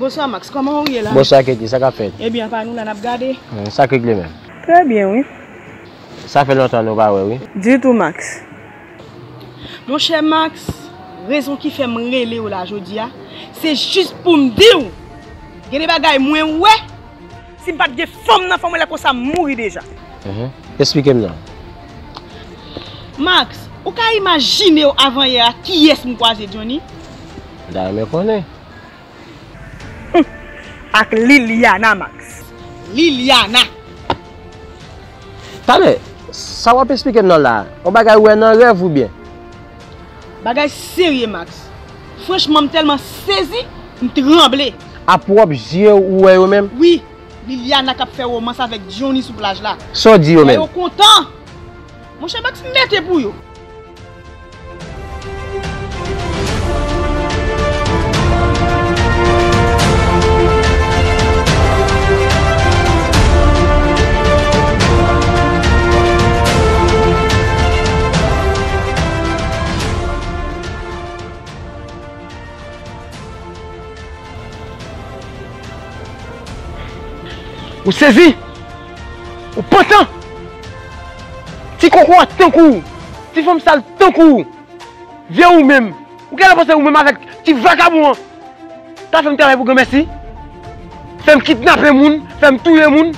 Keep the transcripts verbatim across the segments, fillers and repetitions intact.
Bonswa Max, kòman w ye la? Bonswa Katie, sa k ap fèt? Ebyen, apa nou la n ap gade. Hmm, sa k regle menm? Trè byen, wi. Sa fè lontan nou pa wè, wi. Ditou, Max. Monchè Max, rezon ki fè m rele w la jodi a, se jis pou m di w, gen de bagay mwen wè, si m pa t gen fanm nan, fò mwen lè konsa m mouri deja. Mhm. Esplike m non. Max, ou ka imajine w avanyè a kiyès m kwaze, Johnny? M ta renmen konnen. Ak Liliana, Max. Liliana. Talè, sa w ap esplike m nan la a? Yon bagay ou wè nan rèv oubyen? Bagay serye, Max. Franchman, m tèlman sezi, m tranble. A pwòp je w ou wè yo menm? Wi, Liliana k ap fè womans avèk Johnny sou plaj la. Sa w di yo menm? Lè yo kontan. Monchè Max, m mete pou yo. Ou sezi? Ou pantan? Ti kokorat tankou w, ti fanm sal tankou w, vye ou menm. Ou genlè panse ou menm avèk ti vakabon an ta fè m travay pou granmèsi? Fè m kidnape moun, fè m touye moun?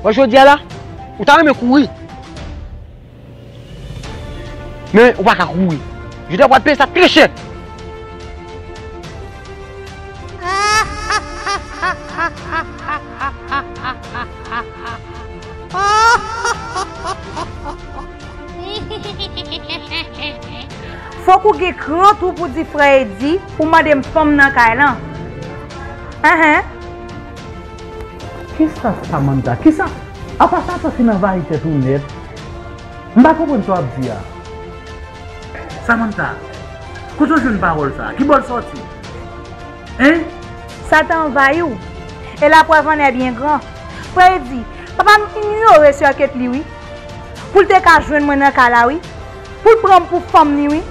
Wè jodi a la, ou ta renmen kouri. Men ou pa ka kouri. Jodi a w pral peye sa trè chè. Fòk ou gen kran tou pou di frè Edi ou mande m fanm nan kay lan. Enhen. Kisa Samantha? Kisa? Apa sa santi nan vayi tèt ou nèt? M pa konprann sa w ap di a. Samantha, kote w jwenn pawòl sa a? Ki bò l sòti? Hein? Sa te anvayi w. E laprèv an è byen gran. Frè Edi, papa m inyore sè Ketly wi. Pou l te ka jwenn mwen nan kay la wi. Pou l pran m pou fanm li wi.